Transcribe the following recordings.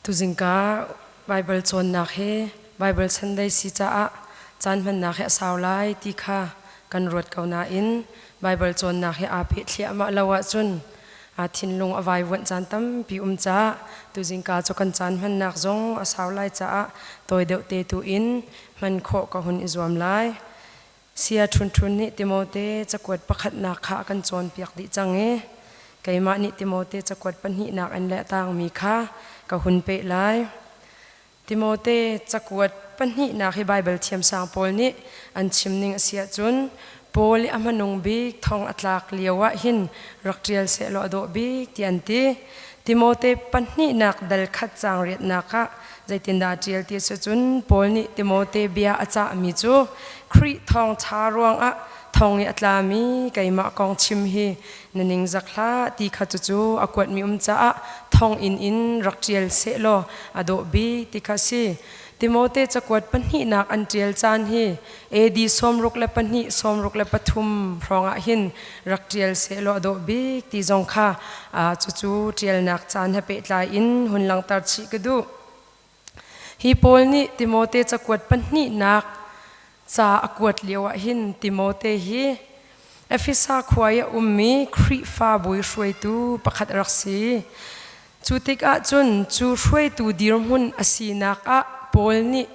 Tuzingka Baibal cawnnak hi Baibal Sunday si caah caan hmannak hi a sau lai ti kha kan ruat ko nain Baibal cawnnak hi aa peh thliahmah lo ahcun aa thinlung a vaivuanh caan tampi um caah tuzingka cu kan caan hmannak zong a sau lai caah tawi deuh te tu in hman khawh ka hun i zuam lai. Saya Ṭhun Ṭhun nih Timote cakuat pakhatnak kha a kan cawnpiak dih cang i keimah nih Timote cakuat pahnihnak in le a tangmi kha ka hun peh lai. Timote cakuat pahnihnak hi Baibal thiamsang pawl nih an chim ning a si ahcun Paul i a hmanung bik thong a tlak lio ah hin rak ṭial sehlaw a dawh bik ti an ti. Timote pahnihnak dal khat caang riatnak ah zeitindah a ṭial ti a si cun Paul nih Timote bia a cahmi cu Khrih thawngṭha ruangah thong i a tlami keimah kong chim hi na ningzak hlah ti kha cucu a kuatmi um caah thonginn in rak ṭial sehlaw a dawh bik ti kha a si. Timote cakuat pahnihnak an ṭial caan hi AD 62 63 hrawngah hin rak ṭial sehlaw a dawh bik ti zong kha cucu ṭialnak caan he pehtlai in hun langhter chih ka duh. Hi Paul nih Timote cakuat pahnihnak ca a kuat lioah hin Timote hi Efesa khua i a ummi Khrihfabu i hruaitu pakhat a rak si. Cu tikah cun cu hruaitu dirhmun a sinak ah Paul nih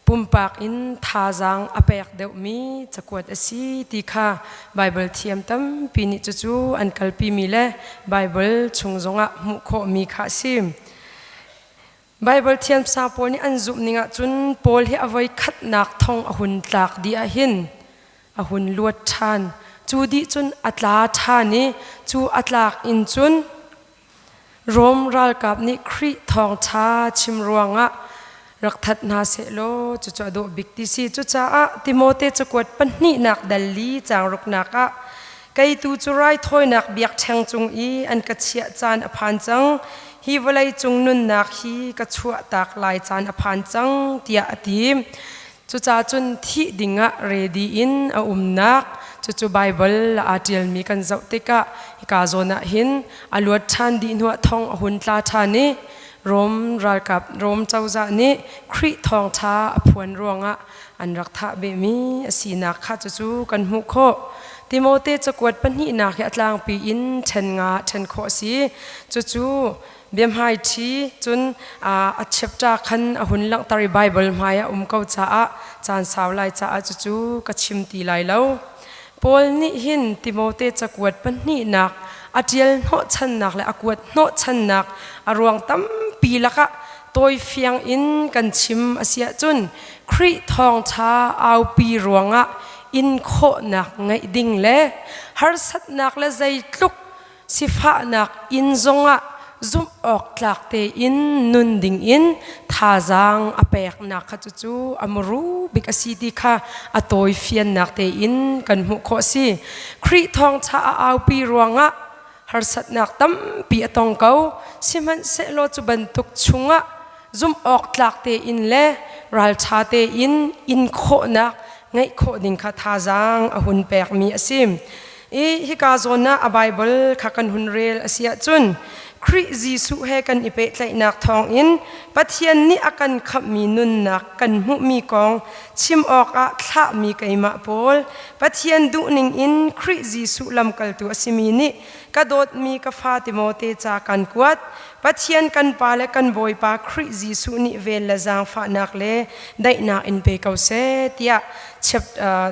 pumpak in thazaang a pek deuhmi cakuat a si ti kha Baibal thiam tampi nih cucu an kalpimi le Baibal chung zongah hmuh khawhmi kha a si. Baibal thiamsang pawl nih an zumh ning ahcun Paul hi a voi khatnak thong a hun tlak dih ahhin a hun luat ṭhan. Cu dih cun a tla ṭhan i cu a tlak in cun Rom ralkap nih Khrih thawngṭha chim ruangah rak that hna sehlaw cucu a dawh bik ti si. Cucaah Timote cakuat pahnihnak dal li caang ruknak ah kei tu cu raithawinak biakṭheng cung i an ka chiah caan a phan cang. Hi vawlei cung nunnak hi ka chuahtak lai caan a phan cang tiah a ti. Cucaah cun thih dingah ready in a umnak cucu Baibal aa ṭialmi kan zoh tikah hika zawn ah hin a luat ṭhan dih hnuah thong a hun tla ṭhan i Rom ralkap Rom cozah nih Khrih thawngṭha a phuan ruangah an rak thah behmi a sinak kha cucu kan hmuh khawh. Timote cakuat pahnihnak hi a tlangpi in ṭhen nga ṭhen khawh a si. Cucu biahmaiṭhi cun a chapter khan a hun langhter i Baibal hmai a um ko caah caan sau lai caah cucu ka chim ti lai lo. Paul nih hin Timote cakuat pahnihnak a ṭial hnawhchannak le a kuat hnawhchannak a ruang tampi lakah tawifiang in kan chim a si ahcun Khrih thawngṭha aupi ruangah in khawhnak ngeih ding le harsatnak le zeitluk sifahnak inn zongah zumh awk tlak tein nun dingin thazaang a peknak kha cucu a muru bik a si ti kha a tawifiannak tein kan hmuh khawh a si. Khrih thawngṭha a aupi ruangah harsatnak tampi a tong ko. Sihmanhsehlaw cu bantuk chungah zumh awk tlak tein le ralṭha tein in khawhnak ngeih khawh ding kha thazaang a hun pekmi a si. I hika zawn ah a Baibal kha kan hun rel a si ahcun Khrih Jesuh he kan i pehtlaihnak thawngin Pathian nih a kan khamhmi nunnak kan hmuhmi kong chim awkah thlahmi keimah pawl Pathian duhning in Khrih Jesuh lamkaltu a simi nih ka dawtmi ka fa Timote ca kan kuat. Pathian kan Pa le kan Bawipa Khrih Jesuh nih vel le zaangfahnak le daihnak in pe ko seh tiah chap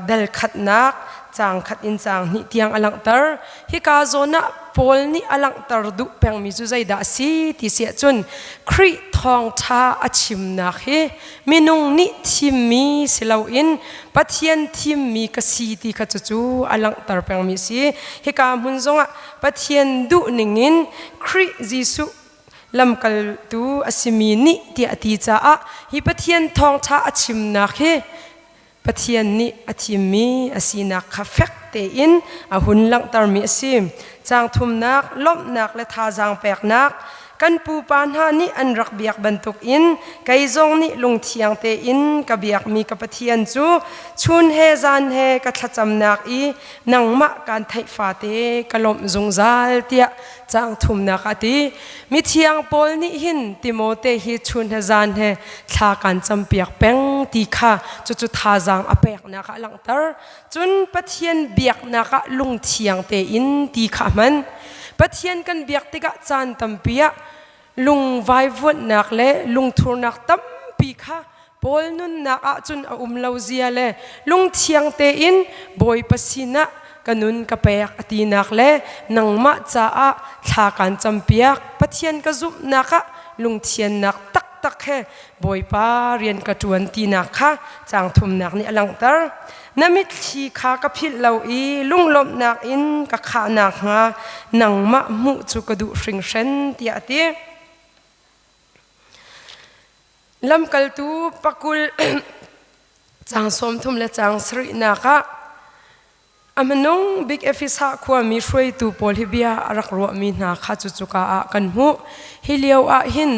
dal khatnak caang khat in caang hnih tiang a langhter. Hika zawn ah Paul nih a langhter duh pengmi cu zeidah a si ti si ahcun Khrih thawngṭha a chimnak hi minung nih thimmi si loin Pathian thimmi ka si ti kha cucu a langhter pengmi a si. Hika hmun zongah Pathian duh ningin Khrih Jesuh lamkaltu a simi nih tiah a ti caah hi Pathian thawngṭha a chimnak hi Pathian nih a thimmi a sinak kha fek tein a hun langhtermi a si. Caang thumnak, lawmhnak le thazaang peknak. Kan pupa hna nih an rak biak bantukin kei zong nih lungthiang tein ka biakmi ka Pathian cu chun he zan he ka thlacamnak i nangmah kaan theih fate ka lawmh zungzal tiah caang thumnak a ti. Mithiang Paul nih hin Timote hi chun he zan he thla kan campiak peng ti kha cucu thazaang a peknak ah a langhter. Cun Pathian biaknak ah lungthiang tein ti kha a hman. Pathian kan biak tikah caan tampi ah lungvaivuanhnak le lungthurnak tampi kha Paul nunnak ahcun a um lo zia le lungthiang tein Bawipa sinah ka nun ka pek a tinak le nangmah caah thla kaan campiak Pathian ka zumhnak ah lungthiannak taktak he Bawipa rian ka ṭuan tinak kha caang thumnak nih a langhter. Na mitthli kha ka philh lo i lunglawmhnak in ka khah nakhnga nangmah hmuh cu ka duh hringhren tiah a ti. Lamkaltu pakul caang 30 le caang sarihnak ah a hmanung bik Efesa khuami hruaitu pawl hi bia a rak ruahmi hna kha cucuka ah kan hmuh. Hi lio ah hin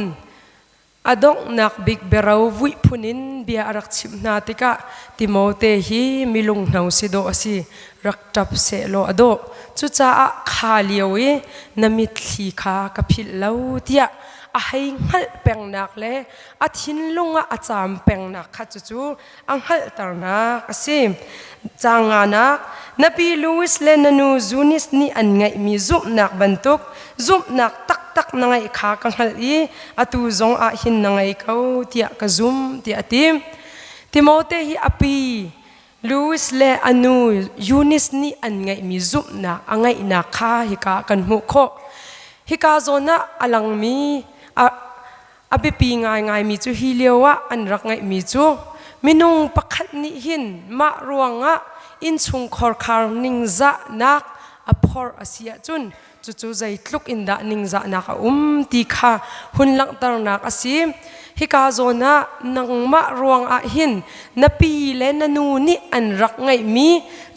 a donghnak bik biaro vuih phun in bia a rak chimh hna tikah Timote hi mi lunghno si dawh a si, rak ṭap sehlaw a dawh. Cucaah kha lio i na mitthli kha ka philh lo tiah a hei hngalh pengnak le a thinlung ah a caam pengnak kha cucu a hngalhternak a si. Caang nganak, na pi Louis le na nu Zunis nih an ngeihmi zumhnak bantuk zumhnak taktak na ngeih kha ka hngalh i atu zong ah hin na ngei ko tiah ka zumh tiah a ti. Timote hi a pi Louis le a nu Eunice nih an ngeihmi zumhnak a ngeihnak kha hika kan hmuh khawh. Hika zawn ah a langmi a biapi ngaingaimi cu hi lio ah an rak ngeihmi cu minung pakhat nih hin mah ruangah innchungkhar khar ningzahnak a phorh a si ahcun cucu zeitluk in dah ningzahnak a um ti kha hun langhternak a si. Hika zawn ah nangmah ruangah hin na pi le na nu nih an rak ngeihmi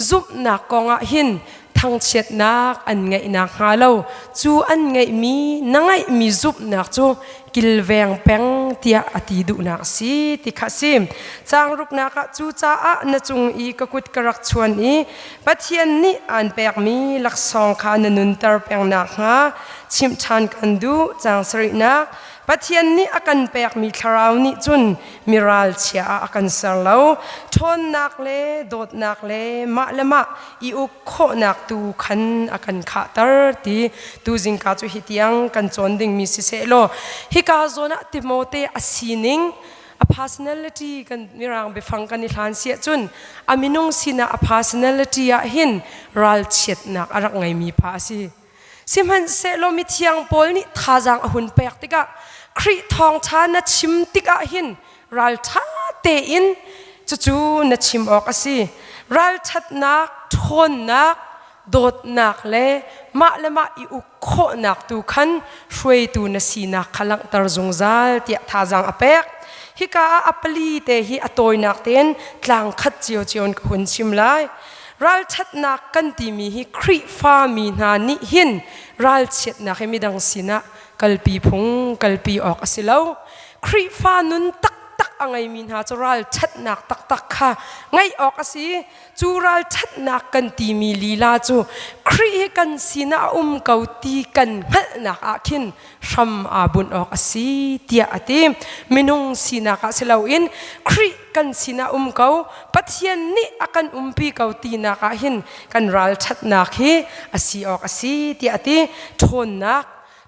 zumhnak kongah hin thangchiatnak an ngeihnak hnga lo cu an ngeihmi na ngeihmi zumhnak cu kilveng peng tiah a ti duhnak a si ti kha a si. Caang ruknak ah cucaah na cung i ka kut ka rak chuan i Pathian nih aan pekmi laksawng kha na nunter peng nakhnga chimh ṭhan kan duh. Caang sarihnak Pathian nih a kan pekmi thlarau nih cun mi ralchia ah a kan ser lo. Ṭhawnnak le dawtnak le mah le mah i uk khawhnak tu khan a kan khahter ti tu zingka cu hi tiang kan cawn dingmi siseh law hika zawn ah Timote a sining a personality kan mirang biafang kan i hlan si ahcun a minung sinah a personality ah hin ralchiatnak a rak ngeimi pa a si. Sihmanhsehlaw mithiang Paul nih thazaang a hun pek tikah Khrih thawngṭha na chim tikah hin ralṭha tein cucu na chim awk a si. Ralṭhatnak, ṭhawnnak, dawtnak le mah le mah i uk khawhnak tu khan hruaitu na sinak kha langhter zungzal tiah thazaang a pek. Hika ah a pali te hi a tawinak tein tlang khat ciocio in ka hun chim lai. Ralṭhatnak kan timi hi Khrihfami hna nih hin ralchiatnak hi midang sinah kalpi phung kalpi awk a si lo. Khrihfa nun taktak a ngeimi hna cu ralṭhatnak taktak kha ngeih awk a si. Cu ralṭhatnak kan timi lila cu Khrih hi kan sinah a um ko ti kan hngalhnak ah khin hram aa bunh awk a si tiah a ti. Minung sinak ah si loin Khrih kan sinah um ko, Pathian nih a kan umpi ko tinak ah hin kan ralṭhatnak hi a si awk a si tiah a ti. Ṭhawnnak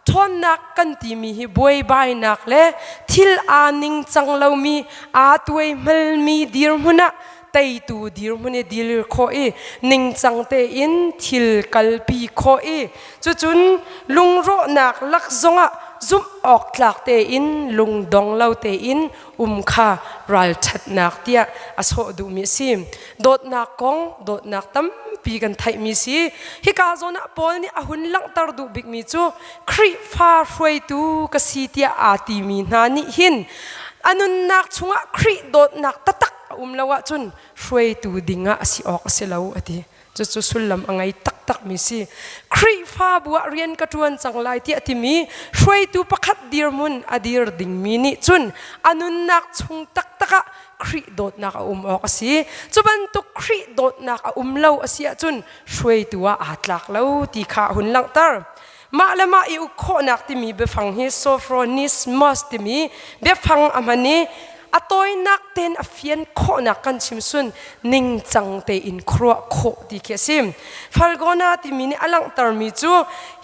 ṭhawnnak kan timi hi buaibainak le thil aa ningcang lomi aa tuaihmalmi dirhmun ah teitu dirhmun i dir khawh i ningcang tein thil kalpi khawh i cucun lungrawhnak lak zongah zumh awk tlak tein lungdong lo tein um kha ralṭhatnak tiah a sawh duhmi a si. Dawtnak kong dawtnak tampi kan theihmi si. Hika zawn ah Paul nih a hun langhter duh bikmi cu Khrihfa hruaitu ka si tiah aa timi hna nih hin a nunnak chungah Khrih dawtnak taktak a um lo ahcun hruaitu ding ah a si awk a si lo a ti. Cucu sullam a ngei taktakmi si. Khrihfabu ah rian ka ṭuan cang lai tiah timi hruaitu pakhat dirhmun a dir dingmi nih cun a nunnak chung taktak ah Khrih dawtnak a um awk a si. Cu bantuk Khrih dawtnak a um lo a si ahcun hruaitu ah aa tlak lo ti kha a hun langhter. Mah le mah i uk khawhnak timi biafang hi sophronismos timi biafang a hman i a tawinak tein a fian khawhnak kan chim sun ningcang tein khuaruah khawh ti khi a si. Falgona timi nih a langhtermi cu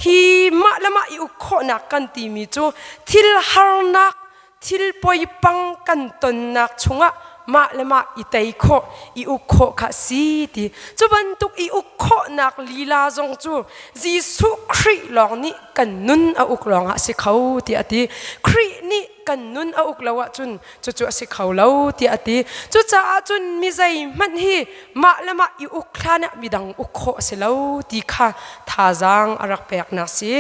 hi mah le mah i uk khawhnak kan timi cu thil harnak thil poipang kan tonnak chungah mah le mah i tei khawh i uk khawh kha si ti. Cu bantuk i uk khawhnak lila zong cu Jesuh Khrih lawng nih kan nun a uk lawng ah si kho tiah a ti. Khrih nih kan nun a uk lo ahcun cucu a si kho lo tiah a ti. Cucaah cun mi zeihmanh hi mah le mah i uk hlan ah midang uk khawh a si lo ti kha thazaang a rak peknak si.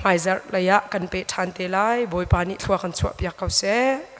Hmaizarh lei ah kan peh ṭhan te lai. Bawipa nih thlua kan chuahpiak ko seh.